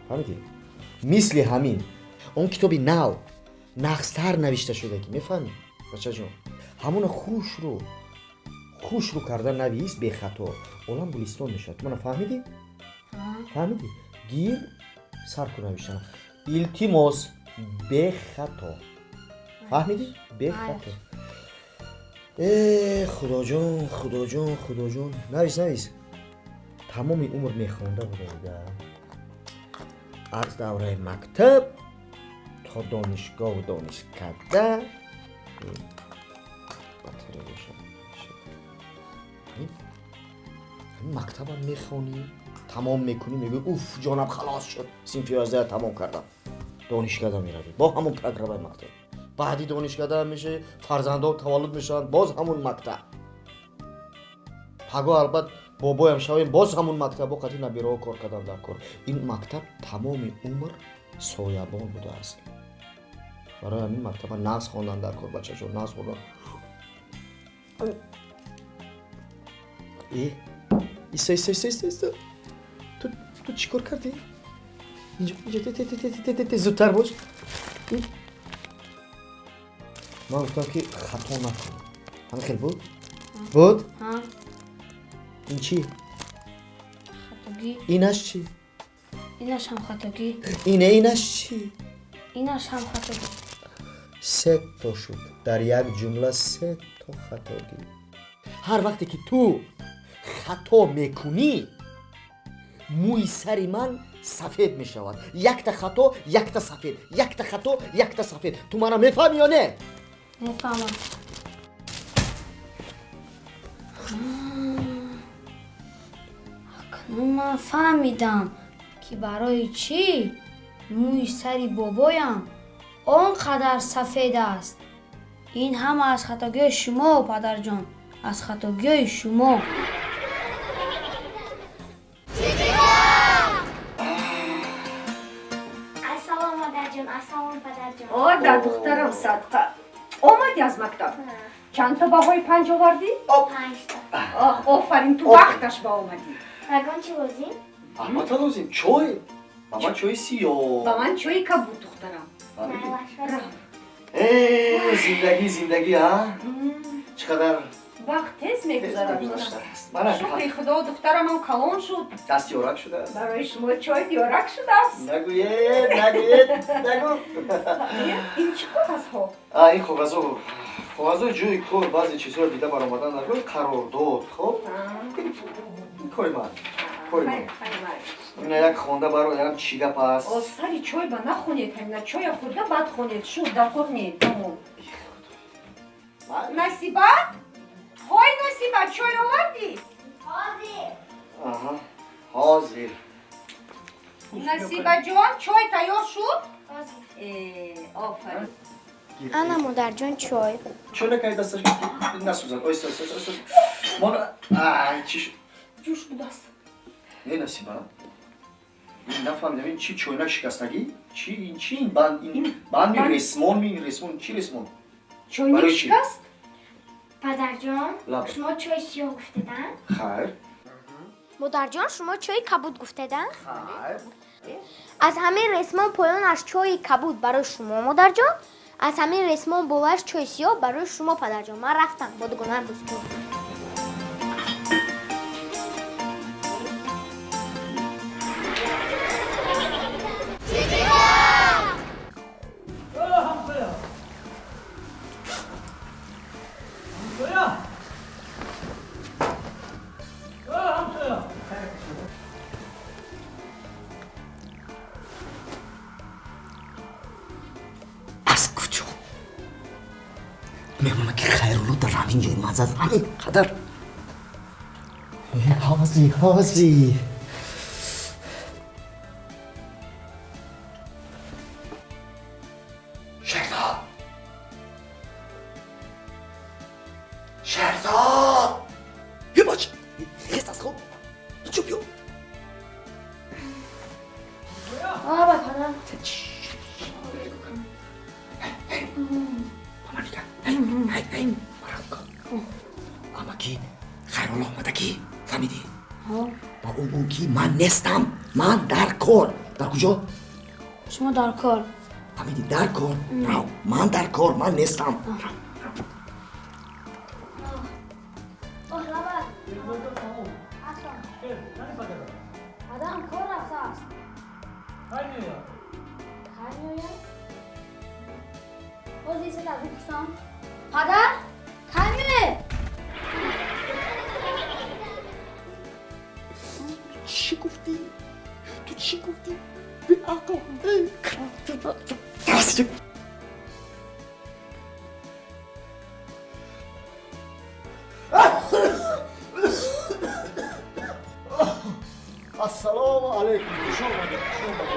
Фаҳмидӣ? Мисли ҳамин он китоби нав нағзтар навишта шудагӣ, мефаҳмӣ, бачаҷон? Ҳамона хушрӯ хушрӯ карда навис, бехато, олам гулистон мешавад. Мана, фаҳмидӣ? Фаҳмидӣ? Гир, сар кун навиштан. Илтимос, бехато, фаҳмидӣ? Бехато. Э, худоҷон, худоҷон, худоҷон, навис, навис. Тамоми умр мехонда будаида, аз давраи мактаб то донишгоҳу донишкада. Батарея бошад. Ҳамин мактабам мехонӣ, тамом мекунӣ, мегӯӣ: «Уф, ҷонам халос шуд, синфи 11 тамом кардам». Донишкада меравӣ, бо ҳамон программаи мактаб. Баъди донишкада мешавӣ, фарзандҳо таваллуд мешаванд, боз ҳамун мактаб. Паго албат бобоям шавем, боз ҳамун мактаб, бо қати набираҳо кор кардан дар кор. Ин мактаб тамоми умр соябон будааст. Барои ҳамин мактаба нағз хондан дар кор, бачаҷон, нағз хондан. Э, иста, иста, иста, иста, иста. Ту чӣ кор кардӣ инҷо? Инҷо, те, те, те, те, те, те, те, зудтар бош. Ман гуфтам, ки хато накун. Ҳамин хел буд, буд. Ин чӣ? Хатогӣ. Инаш чӣ? Инаш ҳам хатогӣ. Ине, инаш чӣ? Инаш ҳам хатогӣ. Се то шуд дар як ҷумла, се то хатогӣ. Ҳар вақте ки ту хато мекунӣ, мӯи сари ман сафед мешавад. Якта хато, якта сафед, якта хато, якта сафед. Ту мана мефаҳмӣ ё не? Мефаҳмам. Акнун ман фаҳмидам, ки барои чӣ мӯи сари бобоям он қадар сафед аст. Ин ҳама аз хатогиҳои шумо, падарҷон, аз хатогиҳои шумо. Ассалом, модарҷон, ассалом, падарҷон. О, дар духтарам садқа. Омадӣ аз мактаб? Чандта баҳои 5 овардӣ? Панҷта. Офарин, ту вақташ ба омадӣ. Ягон чӣ лозим? Албатта лозим. Чой. Ба ман чои сиёҳ. Ба ман чои кабуд, духтарам. Э, зиндагӣ, зиндагӣ, а, чӣ қадар вақт тез мегузарад. Гузаштааст. Мана. Шукри худо, духтарамам калон шуд. Дастёрак шудааст. Барои шумо чой диёрак шудааст. Нагӯед, нагӯед, нагӯ. Ин чӣ коғазҳо? А, ин коғазҳо, коғазҳои ҷои кор. Баъзе чизҳоро дида баромадан нагӯ. Қарордод. Хоб, ин кори ман, кори ман. Ина як хонда бароям, чӣ гап аст. О, сари чой ба нахонед, ҳамина чоя хӯрда, баъд хонед. Шуд, дар кор не, тамом. Насиба, ҳой, Насиба, чой овардӣ? Ҳозир. Аҳа, ҳозир. Насибаҷон, чой тайёр шуд? Ҳозир. Э, офарин. Ана, модарҷон, чой. Чой накарди, дасташ насӯзад. Оҳиста, оҳиста, оҳиста. Мона, ай, чӣ шуд? Ҷӯш будааст. Не, Насиба, ин нафаҳмидам, ин чӣ, чойнак шикастагӣ? Чӣ ин, чӣ ин банд, ин банд ми, ресмон ми, ин ресмон чӣ, ресмон? Чойник Барои чӣ? шикаст. Падарҷон, Лаб. шумо чои сиёҳ гуфтедан? Хайр. Модарҷон, шумо чои кабуд гуфтедан? Хайр. Аз ҳамин ресмон поёнаш чои кабуд барои шумо, модарҷон, аз ҳамин ресмон болояш чои сиёҳ барои шумо, падарҷон. Ман рафтам, бо дугонаам бозӣ. О, ҳамсоя! Ҳамсоя! О, ҳамсоя! Аз куҷо мемонад, ки Хайрулло дар ҳамин ҷои мазаз ҳамин қадар? Ҳози, ҳози. Шерзод. Шерзод! Ҳе бача, хест аз хоб. Инҷо биё. Ба падар. Ба ман нигоҳ. Ҳай, ҳай, маро кун. Амаки Хайрулло омадагӣ, фаҳмидӣ? Ба ӯ гӯ, ки ман нестам, ман дар кор. Дар куҷо? Шумо дар кор. Фаҳмидӣ, дар кор. Рав, ман дар кор, ман нестам. Рав. Оҳ, лабак. Шерзода, салом. Аслан. Шер, кани падарат? Падарам кор рафтааст. Кай меояд? Кай меояд? Боз исад аз ӯ пурсам. Падар, кай меоед? Чӣ гуфтӣ? Ту чӣ гуфтӣ? Беақл. Даст. Ассалому алайкум. Хуш омадед, хуш омадед.